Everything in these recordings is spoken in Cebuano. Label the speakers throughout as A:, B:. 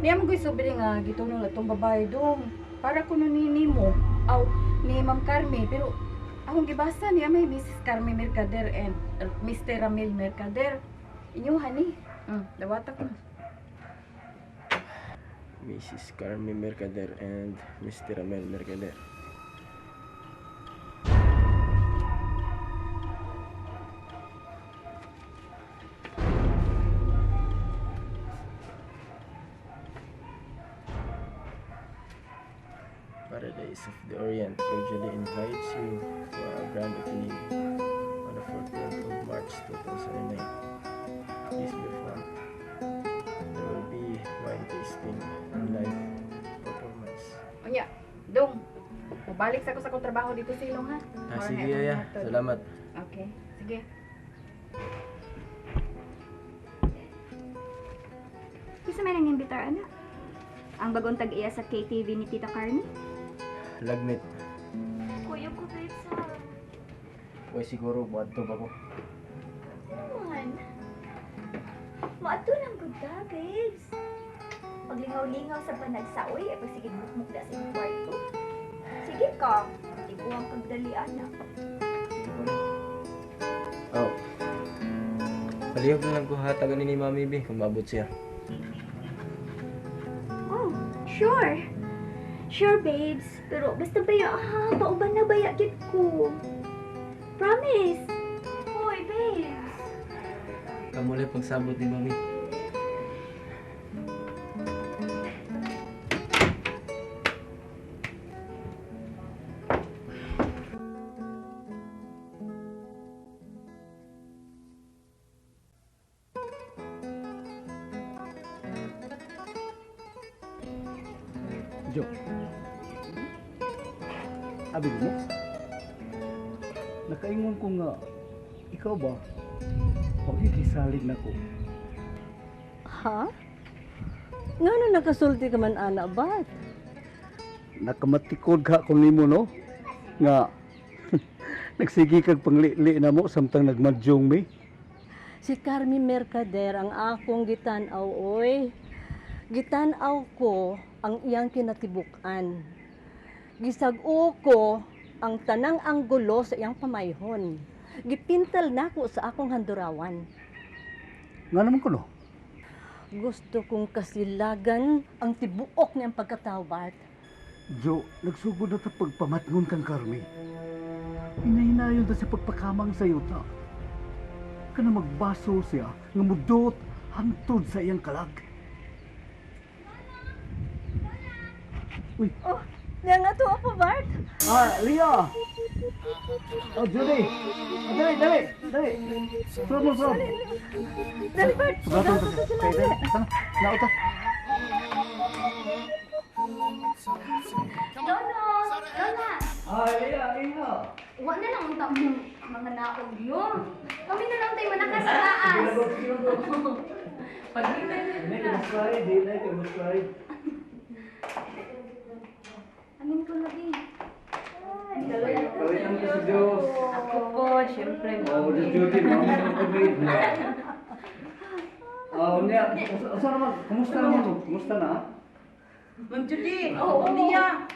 A: Niya mo ko'y sobri nga gitunol atong babae dong. Para kuno ni nimo aw ni Ma'am Carme, pero akong gibasa niya may Mrs. Carme Mercader and Mr. Ramil Mercader. Inyo hani. Dawata ko.
B: Mrs. Carmen Mercader and Mr. Ramel Mercader. Paradise of the Orient cordially invites you to a grand opening on the 14th of March 2009. Please be prompt. There will be wine tasting and live performance.
A: Unya, dong. Mubalik sa ko sa akong trabaho dito sa ilong ha.
B: Ah, sige, Yaya. Salamat.
A: Okay, sige.
C: Kinsa may nang imbitar ana? Ang bagong tag-iya sa KTV ni Tita Carmi?
B: Lagmit.
C: Kuya ko, babes, ha?
B: Uy, siguro, buadto ba ko?
C: Man. Maato lang gud ka, babes. Paglingaw-lingaw sa panagsaoy, ay pagsigig mukmukda sa imong kwarto. Sige ka, tiguang kag dali ana.
B: Sige po na. Oh. Palihog na lang ko hatagan ni Mami B kung maabot siya.
C: Oh, sure. Sure, babes. Pero basta baya, ha? Pauban na baya gid ko. Promise. Hoy, babes.
B: Kamulay pagsabot ni Mami.
D: Jo. Abi mo? Nakaingon ko nga, ikaw ba? Pakikisalig na ko.
E: Ha? Ngano nakasulti ka man ana bat?
D: Nakamatikod ka kung nimo no? Nga, nagsige kag panglili na mo samtang nagmadyong mi.
E: Si Carmi Mercader ang akong gitan-aw oy. Gitan-aw ko ang iyang kinatibuk-an. Gisag-o ko ang tanang anggulo sa iyang pamayhon. Gipintal nako sa akong handurawan.
D: Nga naman ko no?
E: Gusto kong kasilagan ang tibuok niyang pagkatao, Bart.
D: Jo, nagsugod na ta pagpamatngon kang Carmi. Hinahinayon ta sa pagpakamang sa yuta. Kana magbaso siya nga mudot hantod sa iyang kalag. Uy,
E: Oh, niya nga to pa, Bart.
D: ah, Lia! Oh, Judy! Ah, dali, dali, dali! Sulod mo, sulod!
E: Dali, Bart.
D: Sulod mo, sulod. Kay, dali, tara, nauta.
C: Lolo! Lola!
D: Ah, Lia, Iha!
C: Wa na lang unta mong mga naog yun. Kami na lang tayo manakas sa taas.
D: Hindi, kamuslide, hindi, kamuslide.
C: Amin ko lagi.
D: Palitan ko sa Diyos.
F: Ako po, syempre.
D: Oh, the Judy, mami mo kami. Ah, niya, usa naman, kumusta naman to? Kumusta na?
G: Ma'am Judy,
C: Oo.
G: oo, niya.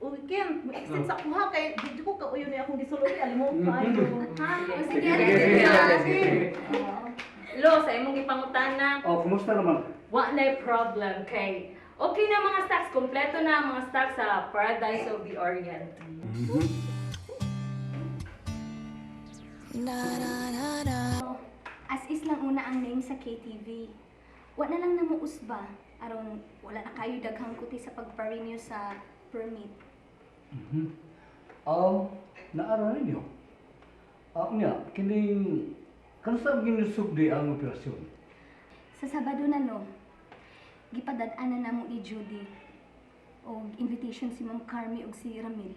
G: Weekend, mo-extend sa kuha kay di ko kauyo niya akong gisulod alimot kaayo.
C: Ha? O, sige,
B: Sige,
C: ano
B: sige,
C: sige.
B: sige, sige.
F: Lo, sa imong gipangutana,
D: Oh, kumusta naman?
F: wa na problem kay okay na mga stocks, kompleto na ang mga stocks sa Paradise of the Orient.
C: As is lang una ang name sa KTV. Wa na lang namo usba aron wala na kayo daghang kuti sa pagpa-renew sa permit.
D: Oh, naara ninyo. Ah, niya, kining kanusa ang ginusugdi ang operasyon?
C: Sa Sabado na no, gipadad-an na namo ni Judy og invitation si Ma'am Carmi og si Ramil.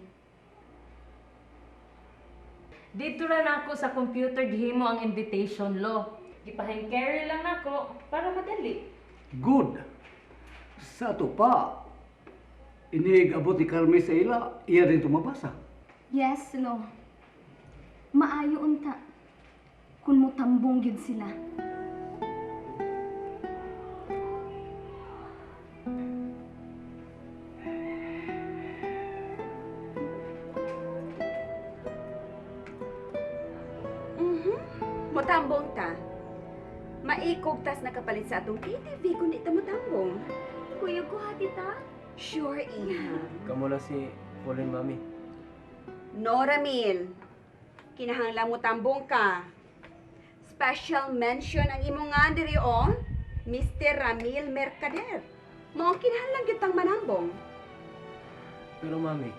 F: Dito ra nako sa computer gihimo ang invitation lo. Gipahin carry lang nako para madali.
D: Good. Sa ato pa, inig abot ni Carmen sa ila, iya rin tumabasa.
C: Yes, lo. Maayo unta kun motambong gyud sila.
H: Maikog tas nakapalit sa atong KTV kung di ta motambong.
C: Kuyog ko ha, tita.
H: Sure, iha.
B: Kamo na si Pauline, mami.
H: No, Ramil. Kinahanglan mo tambong ka. Special mention ang imo nga diri oh. Mr. Ramil Mercader. Mao kinahanglan gyud tang manambong.
B: Pero mami,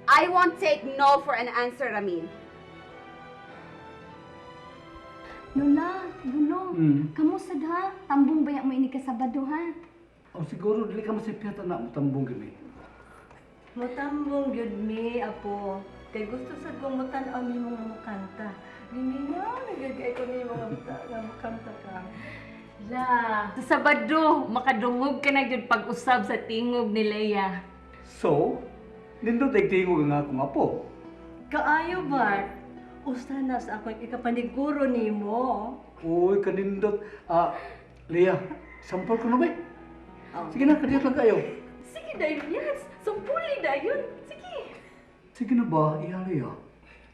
H: I won't take no for an answer, Ramil.
C: Lola, Lolo, kamusta ha? Tambong ba mo ini ka Sabado ha?
D: O siguro dili ka masipyat na mo tambong gani.
E: Motambong gyud mi, apo. Kay gusto sad kong motan-aw nimo nga mokanta. Gimingaw na gyud kay ko nimo nga mokanta ka.
F: La, sa Sabado, makadungog ka na gyud pag-usab sa tingog ni Leia.
D: So, nindot ay tingog nga akong apo.
E: Kaayo Bart. Usa na sa akong ikapaniguro nimo.
D: Uy, kanindot. Ah, Leah, sampol ko na ba? Sige na, kadiyot lang kayo.
F: Sige dayon, yes. Sumpuli dayon. Sige.
D: Sige na ba, iya Leah?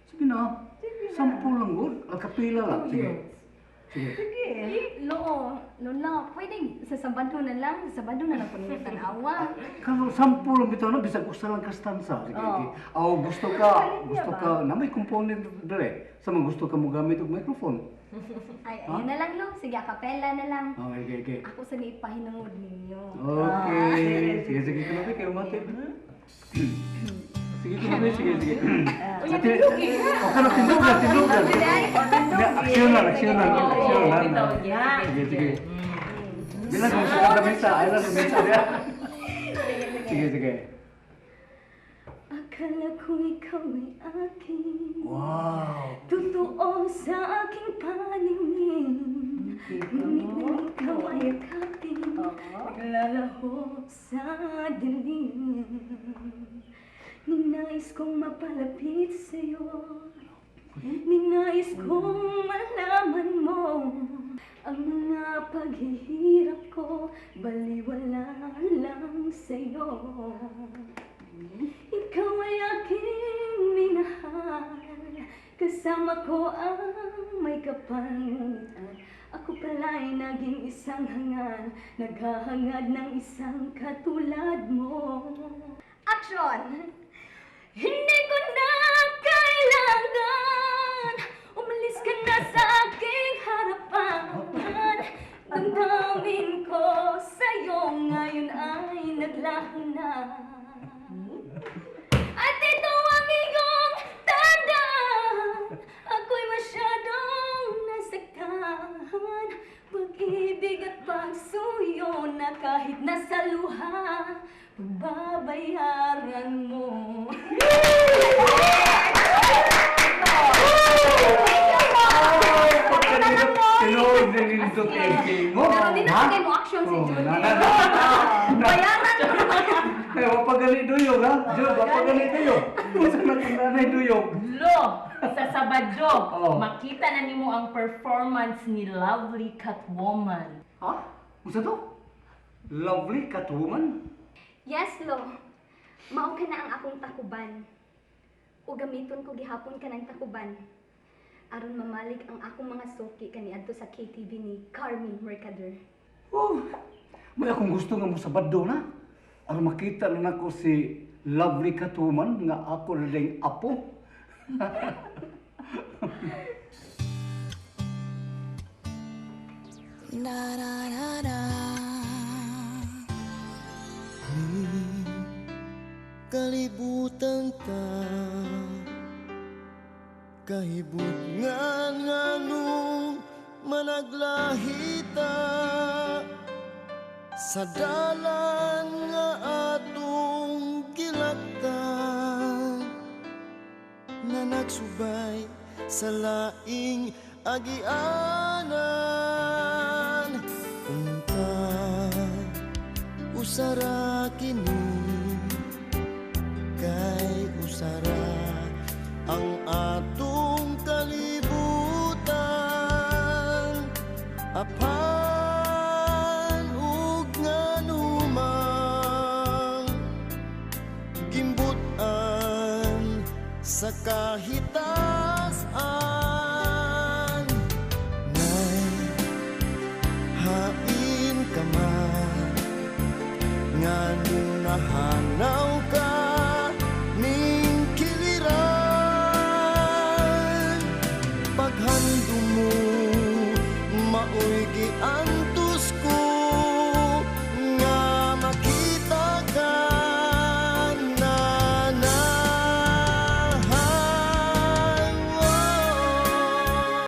D: Sige na. Sampol lang gud, alkapila lang. Sige. Sige.
E: Sige.
C: Loo, Lola, pwede sa Sabado na lang. Sa Sabado na lang po ninyo tanawa.
D: Kano sampol lang bitaw na bisag usa lang ka stanza. Sige, sige. Aw, gusto ka, na may component dire. Sa mga gusto ka mo gamit og microphone.
C: Ay, ayun na lang, Lo. Sige, akapela na lang.
D: Okay, okay, okay.
C: Ako sa ipahinungod ninyo.
D: Okay. Sige, sige, kunabi kayo mate. Sige, kunabi, sige, sige. Ate, o kano, tindugan, tindugan. Hindi, aksyonan, aksyonan, aksyonan.
F: Bitaw, yeah.
D: Sige, sige. Bilang kung sa kamisa, ay lang kumisa niya. Sige, sige.
C: Akala ko ikaw ay akin.
D: Wow.
C: Totoo sa aking paningin. Ngunit nang ikaw ay yakapin, naglalaho sa dilim. Ninais kong mapalapit sa'yo. Ninais kong malaman mo ang mga paghihirap ko, baliwala lang sa'yo. Ikaw ay aking minahal. Kasama ko ang may kapal. Ngunit ang ako pala'y naging isang hangal, naghahangad ng isang katulad mo. Action! Hindi ko na kailangan. Umalis ka na sa aking harapan. Damdamin ko sa'yo ngayon ay naglaho na. At ito ang iyong tandaan. Ako'y masyadong nasaktan. Pag-ibig at pagsuyo na kahit nasa luha, pagbabayaran mo.
D: Ay, pagkanindot, tinuod na nindot yung mo.
C: Pero di na
D: Ha?
C: mo action si
D: Oh,
C: Judy.
D: na, na, na.
C: Bayaran mo.
D: Eh, wapagali duyog, ha? Jud, wapagali duyog. Unsa na kung nanay duyog?
F: Lo, sa Sabado,
D: Oh.
F: makita na nimo ang performance ni Lovely Catwoman.
D: Ha? Unsa to? Lovely Catwoman?
C: Yes, Lo. Mao ka na ang akong takuban. O gamiton ko gihapon ka ng takuban. Aron mamalig ang akong mga suki kaniadto sa KTV ni Carmi Mercader.
D: Oh, may akong gusto nga mosabado na. Aron makita na nako si Lovely Catwoman nga ako na ding apo.
I: Kalibutan ta kahibutngan nganong managlahita sa dalan nga atong gilaktan na nagsubay sa laing agianan. Unta usara kini kay usara ang atong kalibutan, apan ug nganumang gimbutan sa kahitasan. Nay, Maoy giantuman.